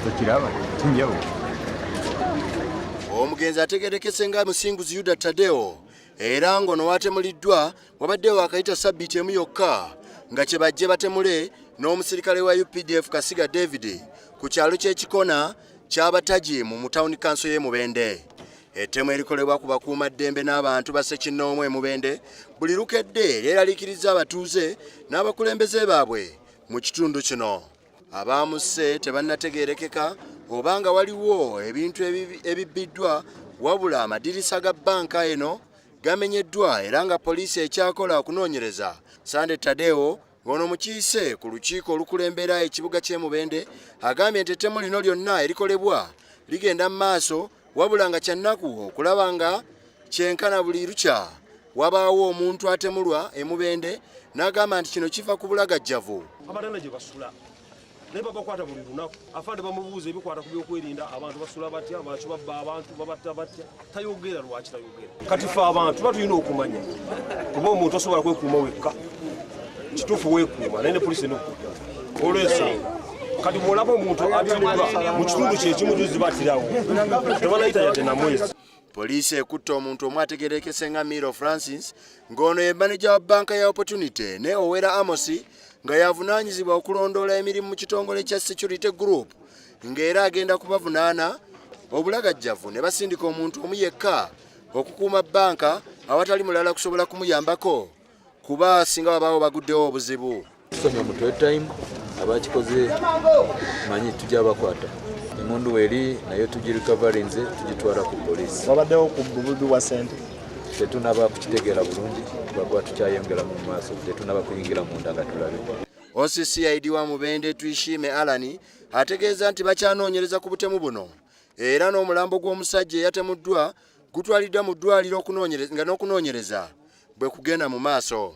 Tokiraba kinjawulo. Omugenzi ategerekese nga Musinguzi Yuda Tadeo era ng'ono watemuliddwa wabaddewo akayita sabbiiti emu yokka nga kye bajje batemule n'omusirikale wa UPDF Kasiga David ku kyalo ky'Ekikona ky'Abataji mu tawuni kanso y'e Mubende. Ettemu erikolebwa ku bakuumaddembe n'abantu ba ssekinnoomu e Mubende buli lukedde lyeraliikiriza abatuuze n'abakulembeze baabwe mu kitundu kino. Abaamusse tebannategeerekeka oba nga waliwo ebintu ebibbiddwa wabula amadirisa ga bbanka eno gamenyeddwa era nga poliisi ekyakola okunoonyereza. Sande Tadeo ng'ono mukiise ku lukiiko olukulembera ekibuga ky'e Mubende agambye nti ettemu lino lyonna erikolebwa ligenda mu maaso wabula nga kyannaku okulaba nga kyenkana buli lukya wabaawo omuntu atemulwa e Mubende n'agamba nti kino kiva ku bulagajjavu. Abatana gye basula naye babakwata buli lunaku. Afande bamubuuza ebikwata ku byokwerinda, abantu basula batya, lwaki babba abantu, babatta batya, tayogera. Lwaki tayogera? Kati fe abantu tuba tulina okumanya, kuba omuntu osobola kwekuuma wekka, kituufu weekuuma, naye ne polisi enokukuuma olw'ensonga. Kati bw'olaba omuntu atiriddwa mu kitundu kyekimu juzi batirawo tebanayita yadde namwezi. Poliisi ekutte omuntu omu ategerekese nga Miro Francis ng'ono ye maneja wa bbanka ya Opportunity ne Owera Amosi nga yavunaanyizibwa okulondoola emirimu mu kitongole kya Security Group ng'era agenda kubavunaana obulagajjavu ne basindika omuntu omu yekka okukuuma bbanka awatali mulala kusobola kumuyambako kuba singa wabaawo baguddewo obuzibu. Tusomye omutwe time abakikoze manyi tujja bakwata emundu weri nayo tugirikavarinze tugitwala ku poliisi. Wabaddewo ku bububi bwa ssente. Tetunaba kukitegeera bulungi twakuba tukyayongera mu maaso, tetunaba kuyingira munda nga tulabe. OCCID wa Mubende Twishime Alani ategeeza nti bakyanoonyereza ku butemu buno era n'omulambo gw'omusajja eyatemuddwa gutwaliddwa mu ddwaliro nga n'okunoonyereza bwe kugenda mu maaso.